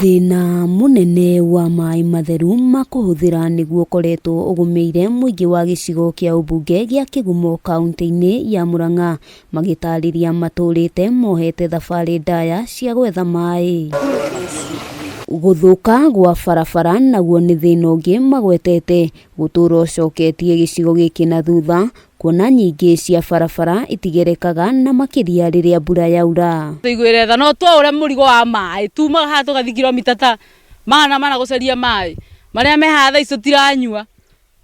Thĩna mũnene wa maĩ matheru ma kũhũthĩra nĩguo ũkoretwo ũgũmĩire mũingĩ wa gĩcigo kĩa ũmbunge gĩa Kĩgumo kauntĩ-inĩ ya Murang'a, magĩtarĩria matũrĩte mohete thabarĩ ndaya cia gwetha maĩ. Gũthũka gwa barabara naguo nĩ thĩna ũngĩ magwetete gũtũra ũcoketie gĩcigo gĩkĩ na thutha kuona nyingĩ cia barabara itigerekaga na makĩria rĩrĩa mbura yaura. Tũiguĩre tha no twaũre mũrigo wa maĩ tumaga haha tũgathiĩ kilomita ta 400 gũcaria maĩ marĩa me haha thaa ici tũtiranyua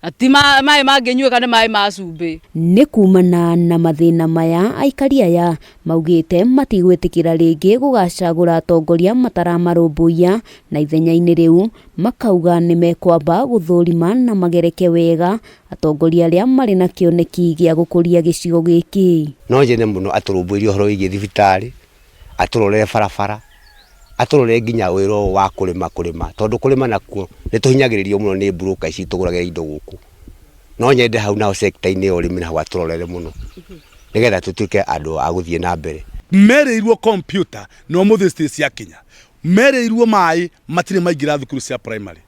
na ti maĩ mangĩnyuĩka nĩ maĩ ma cumbĩ. Nĩ kumana na mathĩna maya aikari aya maugĩte matigwĩtĩkĩra rĩngĩ gũgacagũra atongoria mataramarũmbũiya na ithenya-inĩ rĩu makauga nĩ mekwamba gũthũrima na magereke wega atongoria arĩa marĩ na kĩoneki gĩa gũkũria gĩcigo gĩkĩ. No nyende mũno atũrũmbũirie ũhoro wĩgiĩ thibitarĩ, atũrorere barabara, atũrorere nginya wĩra ũyũ wa kũrĩma kũrĩma, tondũ kũrĩma nakuo nĩ tũhinyagĩrĩrio mũno nĩ broker ici itũgũragĩra indo gũkũ. No nyende hau naho sector-inĩ ya ũrĩmi naho atũrorere mũno, nĩgetha tũtuĩke andũ a gũthiĩ na mbere. Merĩirwo computer na ũmũthĩ citirĩ ciakinya. Merĩirwo maĩ matirĩ maingĩra thukuru cia primary.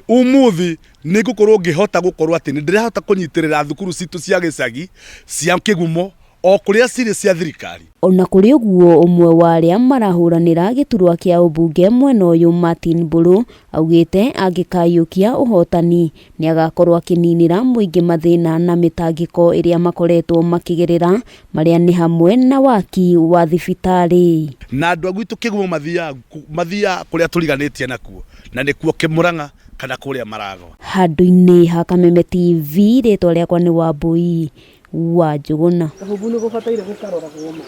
Ũmũthĩ nĩ ngũkorwo ngĩhota gũkorwo atĩ nĩ ndĩrahota kũnyitĩrĩra thukuru citũ cia gĩcagi, cia kĩgumo, o kũrĩa cirĩ cia thirikari. Ona kũrĩ ũguo ũmwe wa arĩa marahũranĩra gĩturwa kĩa ũmbunge mwena ũyũ Martin Mbũrũ augĩte angĩkaiyũkia ũhotani nĩagakorwo akĩninĩra mũingĩ mathĩna na mĩtangĩko ĩrĩa makoretwo makĩgerera marĩa nĩ hamwe na waki wa thibitarĩ. Na andũ a gwitũ Kĩgumo mathiaga kũrĩa tũriganĩtie nakuo, na nĩkuo Kĩmũrang'a kana kũrĩa Maragwa. Handũ-inĩ ha Kameme TV, rĩtwa rĩakwa nĩ Wambũi wa Njũgũna. Kahumbu nĩ gũbataire gũkaroragwo ma.